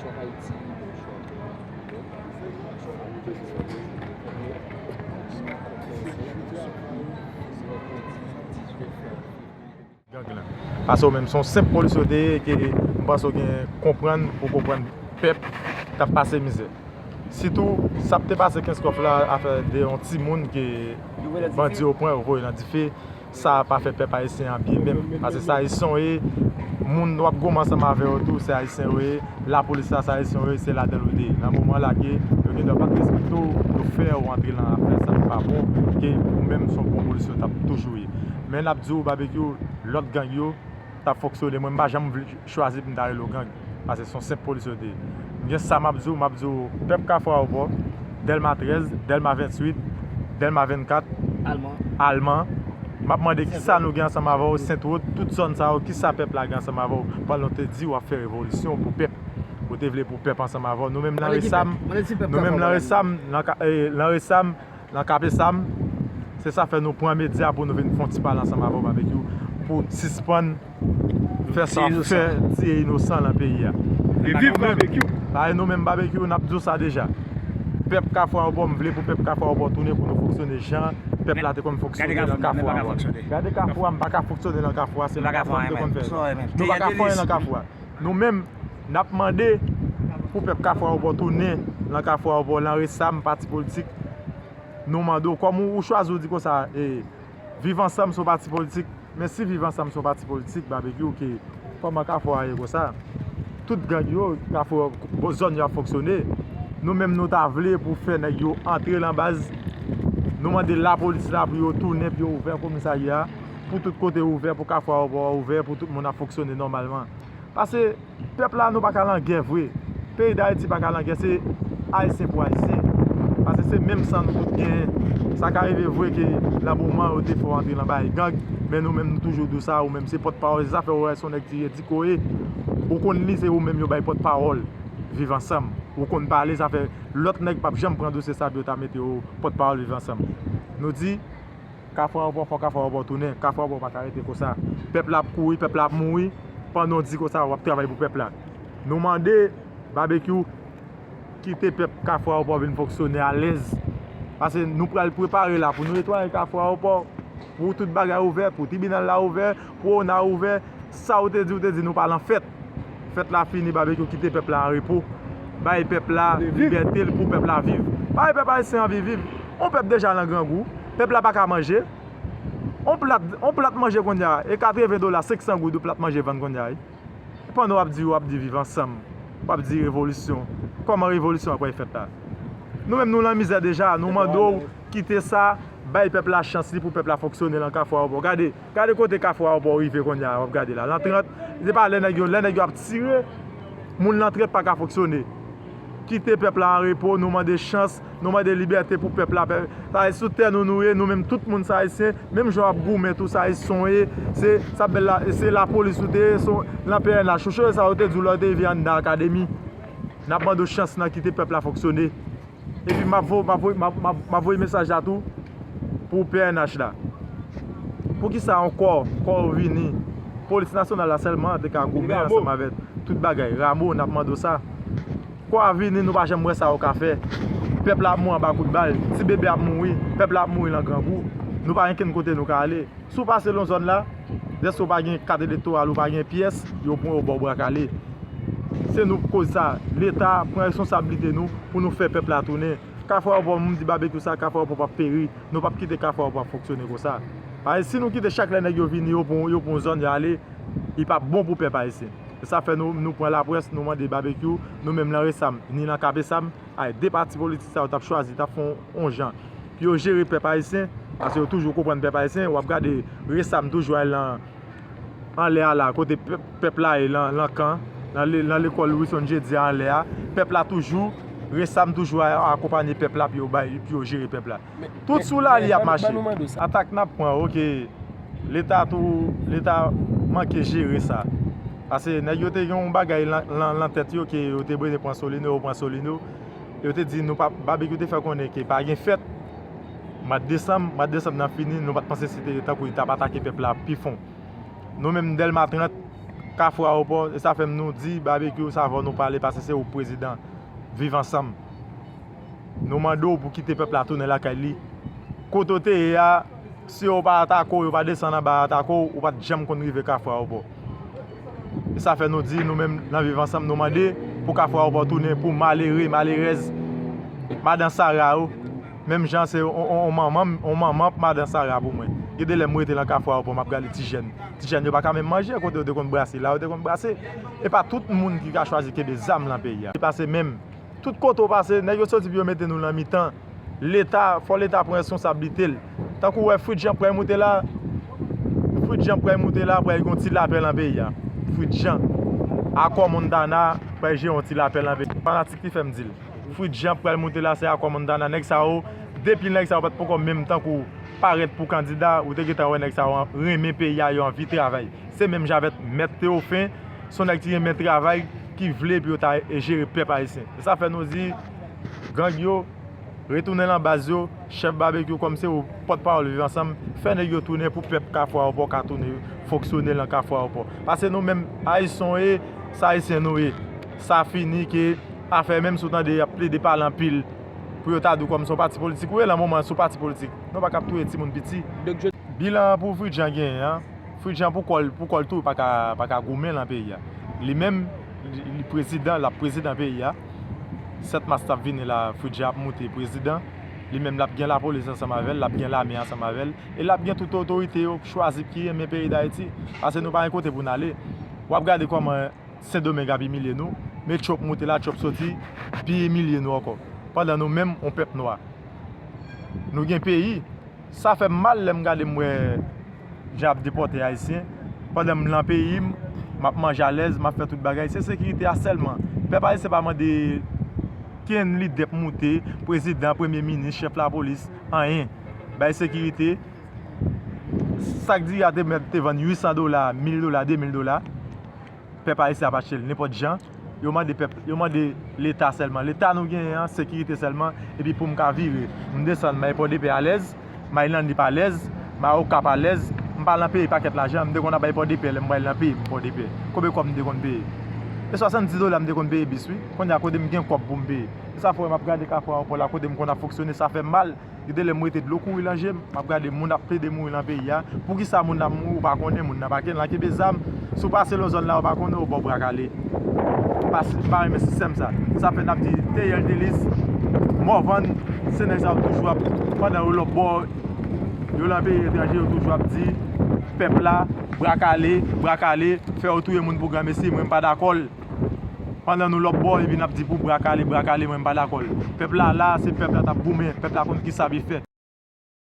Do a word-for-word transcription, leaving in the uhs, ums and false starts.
Gang lan. Paske ou menm se yon senp polisye w te ye, ke m panse w gen konprann pou konprann pèp k ap pase mizè. Sitou, sa k te pase Kenskòf la, afè de yon timoun ke bandi yo pran, yo voye nan dife, sa pa fè pèp ayisyen an byen menm. Paske se ayisyen w ye, moun w ap goumen ansanm avè yo tou, se ayisyen yo ye, lapolis la, se ayisyen yo ye, se ladan l ou te ye. Nan moman la ke yo gendwa pa t respekte w, yo fè w antre nan afè sa k pa bon, ke ou menm se yon bon polisye w t ap toujou ye. Men n ap di w, Babekyou, lòt gang yo t ap fonksyone. Mwen, m pa janm vle chwazi pou m ta rele w gang, paske se yon senp polisye w te ye. M gen sa m ap di w, m ap di w, pèp Kafou Ayewopò, Dèlma trèz, Dèlma venntuit, Dèlma vennkat, Alman. Alman. M ap mande kisa nou gen ansanm avè w, Sentwod, tout zòn sa yo, kisa pèp la gen ansanm avè w, pandan w te di w ap fè revolisyon pou pèp. Ou te vle pou pèp ansanm avè w. Nou menm nan Resam, nou menm nan Resam, nan ka- eh, nan Resam, nan Kapesam, se sa fè nou pran medya pou nou vin fè yon ti pale ansanm avè w, Babekyou, pou sispann fè sa w ap fè, tiye inosan nan peyi a. E viv Babekyou. Paske nou menm, Babekyou, n ap di w sa deja. Pèp Kafou Ayewopò, m vle pou pèp Kafou Ayewopò tounen pou nou fonksyone jan pèp la te konn fonksyone nan Kafou Ayewopò. Gade Kafou a, m pa ka fonksyone nan Kafou a, se nan Kafou a m te konn fè. Nou pa ka fè anyen nan Kafou a. Nou menm, n ap mande pou pèp Kafou Ayewopò tounen nan Kafou Ayewopò, nan Resam, pati politik. Nou mande w, kòm ou, ou chwazi w di konsa, e, Viv Ansanm se yon pati politik, men si Viv Ansanm se yon pati politik, Babekyou, ke kòman Kafou a ye konsa? Tout gang yo, Kafou, bon, zòn yo ap fonksyone. Nou menm, nou ta vle pou fè nèg yo antre nan baz. Nou mande lapolis la pou yo tounen, pou yo ouvè komisarya, pou tout kote ouvè, pou Kafou Ayewopò ouvè, pou tout moun ap fonksyone nòmalman. Paske pèp la, nou pa ka nan gè vre. Peyi Dayiti pa ka nan gè, se Ayisyen pou Ayisyen. Paske se menm san nou tout genyen. Sa ka rive vre ke nan moman yo te fè w antre nan bagay gang, men nou menm nou toujou di w sa, ou menm se pòtpawòl, se sa fè w wè se yon nèg ki rediko ye. Ou konn li, se ou menm yo bay pòtpawòl Viv Ansanm. Ou konn pale, sa fè lòt nèg p ap janm pran dosye sa pou yo ta mete w pòtpawòl Viv Ansanm. Nou di, Kafou Ayewopò, fò Kafou Ayewopò tounen. Kafou Ayewopò pa ka rete konsa. Pèp la ap kouri, pèp la ap mouri. Pandan w di konsa, w ap travay pou pèp la. Nou mande Babekyou kite pèp Kafou Ayewopò vin fonksyone alèz. Paske nou pral prepare la pou nou netwaye Kafou Ayewopò, pou tout bagay ouvè, pou tribinal la ouvè, pou ona ouvè. Sa ou te di, ou te di nou pa lan fèt. Fèt la fini, Babekyou, kite pèp la an repo. Bay pèp la libète l pou pèp la viv. Bay pèp ayisyen anvi viv. On pèp deja nan grangou. Pèp la pa ka manje. On plat, on plat manje kounye a, e katreven dola, senk san goud, on plat manje vann kounye a, wi. Pandan w ap di, w ap di Viv Ansanm, w ap di revolisyon. Kòman revolisyon an pral fèt la? Nou menm, nou lan mizè deja, nou mande w kite sa, bay pèp la chans li pou pèp la fonksyone lan Kafou Ayewopò. Gade, gade kote Kafou Ayewopò rive kounye a, w ap gade la. Lan trant, se pa lè nèg yo, lè nèg yo ap tire, moun lan trant pa ka fonksyone. Kite pèp la an repo, nou mande chans, nou mande libète pou pèp la. Sa e sou tè nou nou ye, nou menm tout moun se ayisyen, menm jan w ap goumen tou se ayisyen w ye, se sa bèl la, se lapolis ou te ye, se lan P N H, ou sonje sa yo te di w lè w te rive anndan akademi. N ap mande w chans lan, kite pèp la fonksyone. Epi m ap vo-, m ap voye, m ap, m ap, m ap voye mesaj la tou pou P N H la. Poukisa yon kò, kò vini, polis nasyonal la sèlman te ka goumen ansanm avèk tout bagay. Ramo, n ap mande w sa. Kò a vini, nou pa janm wè sa yo ka fè. Pèp la ap mouri anba kout bal, ti bebe ap mouri, pèp la ap mouri lan grangou. Nou pa gen kenn kote nou ka ale. Si w pase lan zòn la, dèske w pa gen kat elektoral, ou pa gen pyès, yo pran w ba w bra kale. Se nou k koz sa. Leta pran responsablite nou pou nou fè pèp la tounen. Kafou Ayewopò, m di Babekyou sa, Kafou Ayewopò p ap peri. Nou p ap kite Kafou Ayewopò ap fonksyone konsa. Paske si nou kite chak lè nèg yo vini, yo pran, yo pran zòn, yo ale, li p ap bon pou pèp ayisyen. Se sa fè nou, nou pran laprès, nou mande Babekyou, nou menm lan Resam, ni lan Kapesam, ay, de pati politik sa yo t ap chwazi, t ap fè yon, yon jan pou yo jere pèp ayisyen, paske yo toujou konprann pèp ayisyen. W ap gade Resam toujou al lan, anlè a la, kote pèp, pèp la ye, lan, lan kan, lan le-, lan lekòl Wilson Jedi a anlè a. Pèp la toujou, Resam toujou a, akonpanye pèp la pou yo bay, pou yo jere pèp la. Tout sou lari y ap mache. Atak n ap pran, oke. Leta tou, Leta manke jere sa. Paske nèg yo te gen yon bagay lan, lan, lan tèt yo ke yo te bezwen pran Solino, yo pran Solino. Yo te di nou pa, Babekyou te fè konnen ke pa gen fèt. Mwa desanm, mwa desanm nan fini, nou pa t panse se te tankou li t ap atake pèp la pi fon. Nou menm Dèlma trant, Kafou Ayewopò, e sa fè m nou di Babekyou, sa avè w nou pale, paske se ou k prezidan Viv Ansanm. Nou mande w pou kite pèp la tounen lakay li. Kote w te ye a, si yo pa atake w, yo pa desann anba atake w, ou pa t janm konn rive Kafou Ayewopò. E sa fè nou di, nou menm, nan Viv Ansanm, nou mande pou Kafou Ayewopò tounen pou malere, malerèz, madan Sara yo. Menm jan se on, on, on manman, on manman madan Sara pou mwen. Gen de lè m rete nan Kafou Ayewopò, m ap gade ti jèn. Ti jèn yo pa ka menm manje, kote yo te konn brase, la yo te konn brase. E pa tout moun ki ka chwazi kenbe zam nan peyi a. Se pase menm. Tout kote w pase, nèg yo soti pou yo mete nou nan mitan. Leta, fò Leta pran responsablite l. Tankou w wè Fritz Jean pral moute la, Fritz Jean pral moute la, pral gen yon ti lapè nan peyi a. Fritz Jean, Akò Montana, pral jere yon ti lapè nan peyi a. Fanatik ki fè m di l. Fritz Jean pral moute la, se Akò Montana. Nèg sa yo, depi nèg sa yo pa t poko menm tankou parèt pou kandida, ou te gentan wè nèg sa yo renmen peyi a, yo anvi travay. Se menm jan avèk Mèt Teofen, se yon nèg ki renmen travay, ki vle pou yo ta jere pèp ayisyen. E sa fè nou di, gang yo, retounen nan baz yo, chèf Babekyou kòm se ou pòtpawòl Viv Ansanm, fè nèg yo tounen pou pèp Kafou Ayewopò ka tounen fonksyone nan Kafou Ayewopò. Paske nou menm, ayisyen w ye, se ayisyen nou ye. Sa fini ke afè menm si w tande y ap plede pale anpil pou yo ta di w kòm se yon pati politik ou ye, nan moman se yon pati politik. Nou pa ka ap touye timoun piti. Bilan pou Fritz Jean genyen an, Fritz Jean pou kò l, pou kò l tou, pa ka, pa ka goumen nan peyi a. Li menm, li, li prezidan, l ap prezidan peyi a. Sèt mas t ap vini la, Fritz Jean ap moute prezidan. Li menm, l ap gen lapolis ansanm avè l, l ap gen lame ansanm avè l. E l ap gen tout otorite yo chwazi ki renmen peyi Dayiti. Paske nou pa gen kote pou n ale. W ap gade kòman Sendomeng ap imilye nou, men Trump moute la, Trump soti, pi imilye nou ankò. Pandan nou menm, on pèp nwa. Nou gen peyi, sa fè m mal lè m gade m wè jan y ap depòte Ayisyen. Pandan m nan peyi m, m ap manje alèz, m ap fè tout bagay. Se sekirite a sèlman. Pèp ayisyen pa mande kenn lidè pou moute, prezidan, premye minis, chèf lapolis, anyen. Bay sekirite. Sak diri a te mèt te vann uit san dola, mil dola, de mil dola. Pèp ayisyen ap achte l nenpòt jan. Yo mande pèp, yo mande Leta sèlman. Leta nou genyen an, sekirite sèlman, epi pou m ka vire. M desann, m al Pòdepè alèz, m al Lannip alèz, m al Okap alèz. M pa nan peyi pakèt lajan, m te konn ap bay Pòdepè lè m pral nan peyi m Pòdepè. Konbyen kòb m te konn peye? E swasanndis dola m te konn peye bis, wi. Kounye a, kote m gen kòb pou m peye? E sa fè w wè m ap gade Kafou Ayewopò la, kote m konn ap fonksyone, sa fè m mal. Gen de lè m rete dlo kouri nan je m, m ap gade moun ap plede mouri nan peyi a. Poukisa moun nan ap mouri, ou pa konnen, moun nan pa konnen, l kenbe zam. Si w pase nan zòn la, ou pa konnen, ou ba w bra kale. M pa, m pa renmen sistèm sa. Sa fè n ap di Theriel Thelus, Morvan, se nèg sa yo toujou ap, pandan yo lòtbò, yo nan peyi etranje, yo toujou ap di pèp la, bra kale, bra kale, fè yo touye moun pou granmesi, mwen m pa dakò l. Pandan nou lòtbò, epi n ap di pou bra kale, bra kale, mwen m pa dakò l. Pèp la la, se pèp la t ap goumen, pèp la konn kisa pou l fè.